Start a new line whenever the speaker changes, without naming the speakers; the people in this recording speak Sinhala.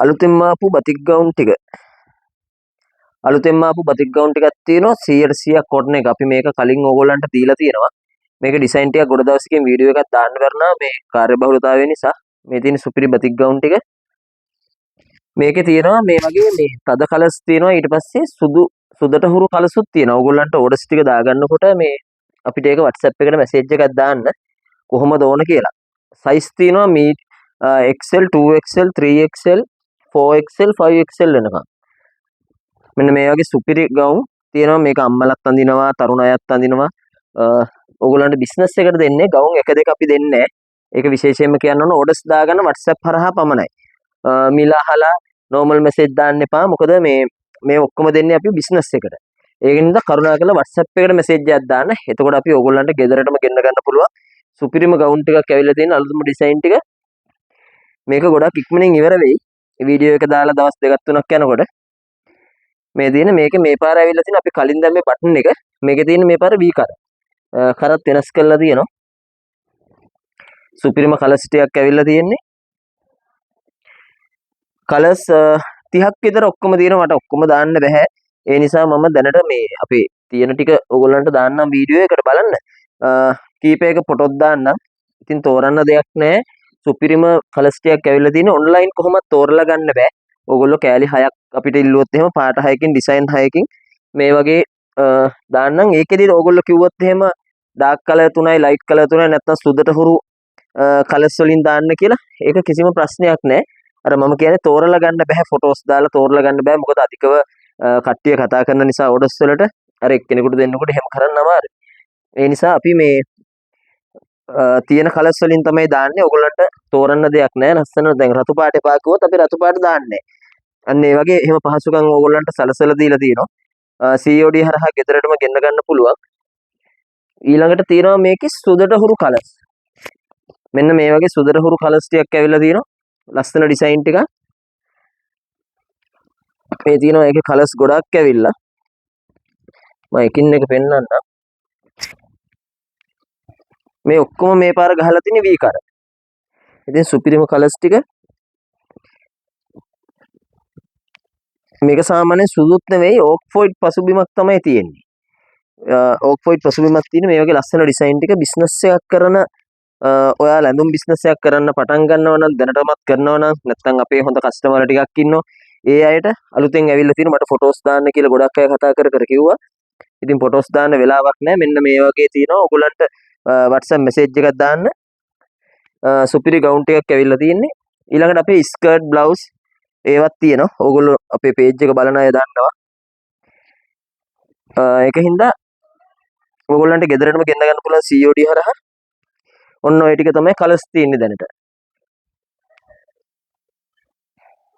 අලුතෙන්ම ආපු බතික් ගවුන් ටික. අලුතෙන්ම ආපු බතික් ගවුන් ටිකක් තියෙනවා 100%ක් කොටන් එක. අපි මේක කලින් ඕගොල්ලන්ට දීලා තියෙනවා. මේක ඩිසයින් ටිකක් ගොඩ දවසකින් වීඩියෝ එකක් දාන්න බැරුණා මේ කාර්යබහුලතාවය නිසා. මේ තියෙන සුපිරි බතික් ගවුන් ටික. මේකේ තියෙනවා මේ වගේ මේ තද කලර්ස් තියෙනවා. ඊට පස්සේ සුදු සුදට හුරු කලර්සුත් තියෙනවා. ඕගොල්ලන්ට ඕඩර්ස් ටික දාගන්නකොට මේ අපිට ඒක WhatsApp එකට මැසේජ් එකක් දාන්න කොහොමද ඕන කියලා. සයිස් තියෙනවා මේ XL, 2XL, 3XL, 4XL, 5XL වෙනකම්. මෙන්න මේ වගේ සුපිරි ගවුම් තියෙනවා. මේක අම්මලත් අඳිනවා, තරුණ අයත් අඳිනවා. ඕගොල්ලන්ට බිස්නස් එකට දෙන්නේ ගවුම් එක දෙක අපි දෙන්නේ නැහැ. ඒක විශේෂයෙන්ම කියන්න ඕන ඕඩර්ස් දාගන්න WhatsApp හරහා පමණයි. මිල අහලා නෝමල් මැසේජ් දාන්න එපා. මොකද මේ මේ ඔක්කොම දෙන්නේ අපි බිස්නස් එකට. ඒක හින්දා කරුණාකරලා WhatsApp එකට මැසේජ් එකක් දාන්න. එතකොට අපි ඕගොල්ලන්ට ගෙදරටම ගෙන්න ගන්න පුළුවන්. සුපිරිම ගවුම් ටිකක් ඇවිල්ලා තියෙන අලුතම ඩිසයින් ටික. මේක ගොඩක් ඉක්මනින් ඉවර වෙයි. වීඩියෝ එක දාලා දවස් දෙකක් තුනක් යනකොට මේ තියෙන මේක මේ පාර ඇවිල්ලා තියෙන අපි කලින් දැම්මේ බටන් එක. මේකේ තියෙන මේ පාර වී කර. කරත් වෙනස් කරලා තියෙනවා. සුපිරිම කලර්ස් ටිකක් ඇවිල්ලා තියෙන්නේ. කලර්ස් 30ක් විතර ඔක්කොම තියෙනවා. මට ඔක්කොම දාන්න බැහැ. ඒ නිසා මම දැනට මේ අපේ තියෙන ටික ඔයගොල්ලන්ට දාන්නම් වීඩියෝ එකට බලන්න. කීපයක ෆොටෝත් දාන්නම්. ඉතින් තෝරන්න දෙයක් නෑ. සුපිරිම කලර්ස් ටිකක් ඇවිල්ලා තියෙන. ඔන්ලයින් කොහොමත් තෝරලා ගන්න බෑ. ඕගොල්ලෝ කෑලි 6ක් අපිට ඉල්ලුවොත් එහෙම පාට 6කින් ඩිසයින් 6කින් මේ වගේ දාන්නම්. ඒකෙදි ඕගොල්ලෝ කිව්වොත් එහෙම ඩාර්ක් කලර් 3යි ලයිට් කලර් 3යි නැත්නම් සුදට හුරු කලර්ස් වලින් දාන්න කියලා ඒක කිසිම ප්‍රශ්නයක් නෑ. අර මම කියන්නේ තෝරලා ගන්න බෑ. ෆොටෝස් දාලා තෝරලා ගන්න බෑ. මොකද අධිකව කට්ටිය කතා කරන නිසා ඕඩර්ස් වලට අර එක්කෙනෙකුට දෙන්නකොට එහෙම කරන්න අමාරුයි. ඒ නිසා අපි මේ තියෙන කලර්ස් වලින් තමයි දාන්නේ. ඔයගොල්ලන්ට තෝරන්න දෙයක් නෑ. ලස්සන දැන් රතු පාට එපා කිව්වොත් අපි රතු පාට දාන්නේ නෑ. අන්න ඒ වගේ එහෙම පහසුකම් ඕගොල්ලන්ට සලසලා දීලා තියෙනවා. COD හරහා ගෙදරටම ගෙන්න ගන්න පුළුවන්. ඊළඟට තියෙනවා මේකේ සුදට හුරු කලර්ස්. මෙන්න මේ වගේ සුදට හුරු කලර්ස් ටිකක් ඇවිල්ලා තියෙනවා. ලස්සන ඩිසයින් ටිකක්. මේ තියෙනවා ඒකේ කලර්ස් ගොඩක් ඇවිල්ලා. මම එකින් එක පෙන්නන්නම්. මේ ඔක්කොම මේ පාර ගහලා තියෙන්නේ වී කර. ඉතින් සුපිරිම කලර්ස් ටික. මේක සාමාන්‍යයෙන් සුදුත් නෙවෙයි ඕක් ෆොයිඩ් පසුබිමක් තමයි තියෙන්නේ. ඕක් ෆොයිඩ් පසුබිමක් තියෙන මේ වගේ ලස්සන ඩිසයින් ටික බිස්නස් එකක් කරන ඔයා ඇඳුම් බිස්නස් එකක් කරන්න පටන් ගන්නව නම් දැනටමත් කරනව නම් නැත්නම් අපේ හොඳ කස්ටමර් ටිකක් ඉන්නවා. ඒ අයට අලුතෙන් ඇවිල්ලා තියෙන මට ෆොටෝස් දාන්න කියලා ගොඩක් අය කතා කර කර කිව්වා. ඉතින් ෆොටෝස් දාන්න වෙලාවක් නැහැ. මෙන්න මේ වගේ තියෙනවා. ඔයගොල්ලන්ට WhatsApp message එකක් දාන්න. සුපිරි ගවුන් ටිකක් ඇවිල්ලා තියෙන්නේ. ඊළඟට අපේ ස්කර්ට් බ්ලවුස් ඒවත් තියෙනවා. ඕගොල්ලෝ අපේ පේජ් එක බලන අය දන්නවා. ඒක හින්දා ඕගොල්ලන්ට ගෙදරටම ගෙන්න ගන්න පුළුවන් COD හරහා. ඔන්න ඔය ටික තමයි කලර්ස් තියෙන්නේ දැනට.